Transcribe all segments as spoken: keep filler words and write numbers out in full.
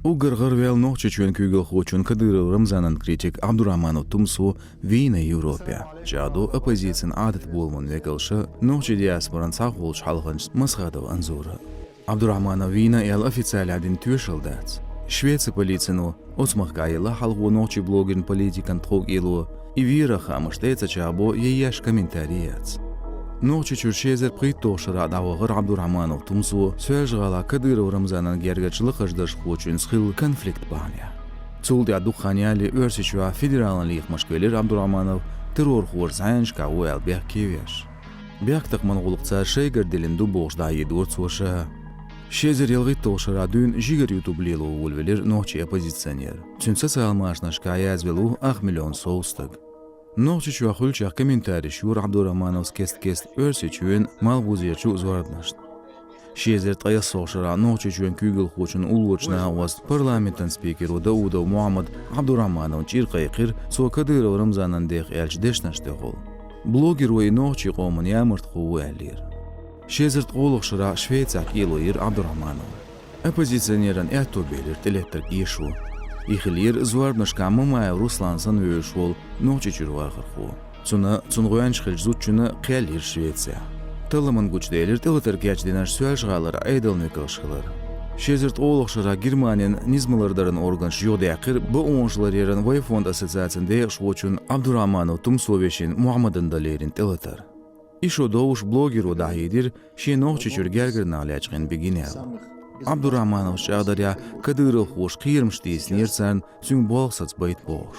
Уггар гӀараваьлла Нохчийчоьнан куьйгалхочун Кадыров Рамзанан критик Ӏабдурахьманов Тумсо вийна Европе. ЧӀагӀдо оппозицин Ӏадат боламан векалша, нохчий диаспоран цхьайолчу хьалханча Масхадов Анзора. Ӏабдурахьманов вийна аьлла официалехь дина тоьшалла дац. Швецин полицино оцу махкахь елла хьалхо нохчий блогерна, политикан тховкӀело, и вийрах хаамаш тӀе а ца чӀагӀбо, я еш комментарий яц. Нохчийчуьра ши эзар пхийтталгӀачу шарахь дӀавахара Ӏабдурахьманов Тумсо Соьлжа-ГӀалахь Кадыров Рамзанан гергарчу лакхарчу-даржхочуьнца хилла конфликт бахьанехь. Цул тӀаьхьа дукха хан ялале Оьрсийчохь федералан лехамашка велира Ӏабдурахьманов, террорхоша зӀенашкахь ву аьлла бехке а веш. Бехктакхаман гӀуллакх цара шайгара диллина ду бохуш дӀахьедора цо ша. Ши эзар ялхитталгӀачу шарахь дуьйна жигара ютуб лело волавелира нохчийн оппозиционер. Цуьнан социал машанашкахь язвелла ву ах миллион сов стаг. Нохчийчохь хуьлучех комментарийш йора Ӏабдурахьмановс кест-кеста Оьрсийчоьнан, Малхбузерчу зорбанашна. Ши эзар ткъаесналгӀачу шарахь Нохчийчоьнан куьйгалхочун уллорчу накъост, парламентан спикеро Даудов Мухьаммада Ӏабдурахьмановна чӀир кхайкхира, цо Кадыров Рамзанан дегӀ аьллачу дешнаш тӀехула. Блогеро и нохчийн къоман ямартхо ву аьллера. Ши эзар ткъолгӀачу шарахь Швецехь кӀело йира Ӏабдурахьманов. Оппозиционеран аьтто белира тӀелеттарг эшо. И хилира зорбанашкахь Мамаев Руслан санна вевзаш волу Нохчийчуьра вахархо. Цунна, цунна гӀоьнча хиллачу зудчунна кхел йира Швецехь. Талламан гучуделира тӀелатар кечдинарш Соьлжа-ГӀалара Ӏедалан векалш хилар. Ши эзар ткъолгӀачу шарахь Германин низамалардаран органаша юхадаьккхира бакъонаш ларъяран Вайфонд ассоциацин декъашхочун Ӏабдурахьманов Тумсо вешин Мухьаммадан дан лерина тӀелатар. И шо довш блогеро дӀахьедира, шен Нохчийчуьра гергара нах лечкъина бигина аьлла. Ӏабдурахьмановс чӀагӀдарехь, кадыровхоша кхерамаш тийсинера царна, цуьнга болх саца байта бохуш.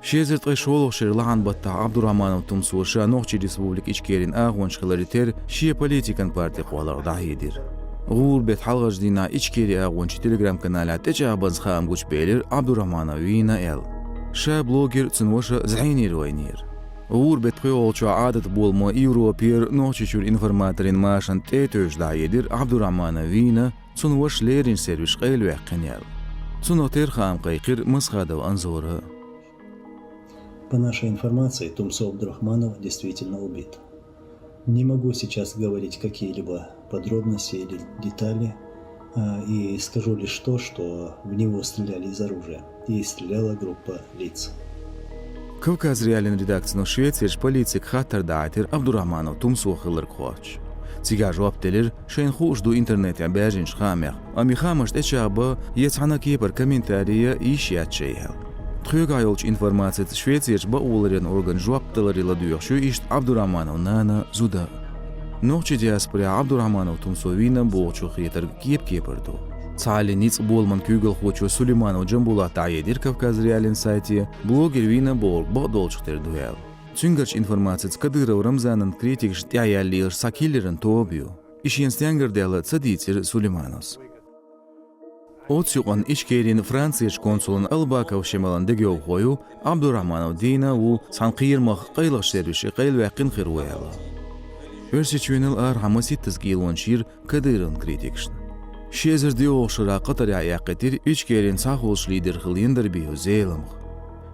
Ши эзар ткъе шолгӀачу шеран лахьан баттахь Ӏабдурахьманов Тумсо ша Нохчийн Республика Ичкерин агӀонча хиларе терра шен политикан парти кхолларх дӀахьедира. ГӀуран беттан хьалхарчу дийнахь Ичкерин агӀончийн телеграм-каналехь тӀечӀагӀбанца хаам гучубелира Ӏабдурахьманов вийна аьлла. Ша блогер, цуьнан ваша зӀенера вайнера. ГӀуран беттан пхоьалгӀачохь Ӏадат боламо Европера Нохчийчуьра информаторийн машанна тӀе а тевжаш дӀахьедира Ӏабдурахьманов вийна, цуьнан ваша леррина сервисаша къайлаваьккхина аьлла. Цунах тера хаам кхайкхира Масхадов Анзора. По нашей информации, Тумсо Абдурахманов действительно убит. Не могу сейчас говорить какие-либо подробности или детали, а, и скажу лишь то, что в него стреляли из оружия, и стреляла группа лиц. Кавказ.Реалиин редакцино Швецерчу полицига хаттар дӀахьийтира Абдурахманов Тумсо хилларг хоттуш. Цигахь жоп делира, шайна хууш ду интернетехь баьржинчу хаамех, амма и хаамаш тӀечӀагӀбан я цхьана кепара комментарий ян йиш яц шайн аьлла. Тхоьгахь йолчу информацица Швецерчу бакъоларъяран органаша жоп даларе ладоьгӀуш ю иштта Абдурахманов нана, зуда. Нохчийн диаспорехь Абдурахманов Тумсо вийна бохучух хетарг кеп-кепара ду. Цхьааллин ницкъ боламан куьйгалхочо Сулейманов Джамбулата дӀахьедира Кавказ.Реалиин сайте, блогер вийна бохург бакъдолчух тера ду аьлла. Цуьнгарчу информацица Кадыров Рамзанан критикашна тӀаьхьа яьлла лелаш цхьа киллеран тоба ю. И шена стенгара даьлла ца дийцира Сулеймановс. Оццу юкъанна Ичкерин Францерчу консулан Албаков Шемалан дегайовхо ю Абдурахманов Дина, ву цхьана кхерамах къайлахчу сервисаша къайлаваьккхина хир ву аьлла. Оьрсийчоьнал арахьа масийттаза кӀелонаш йира Кадыровн критикашна. Ши эзар диъолгӀачу шарахь Катарехь яккхийтира Ичкерин цхьахулаш лидер хилла Яндарбиев Зеламха.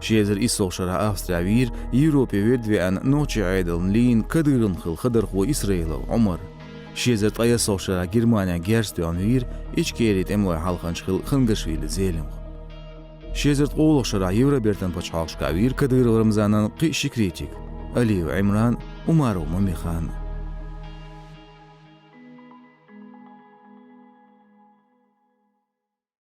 Ши эзар иссалгӀачу шарахь Австрехь вийра Европе ведда веана нохчийн Ӏедална лийна Кадыровн хилла хадархо Исраилов Ӏумар. Ши эзар ткъаесналгӀачу шарахь Германехь герз тоьхна вийра Ичкерин тӀемалойн хьалханча хилла Хангашвили Зеламха. Ши эзар ткъолгӀачу шарахь Евробертан пачхьалкхашкахь вийра Кадыров Рамзанан кхин а ши критик: Алиев Ӏимран, Умаров Мамихан.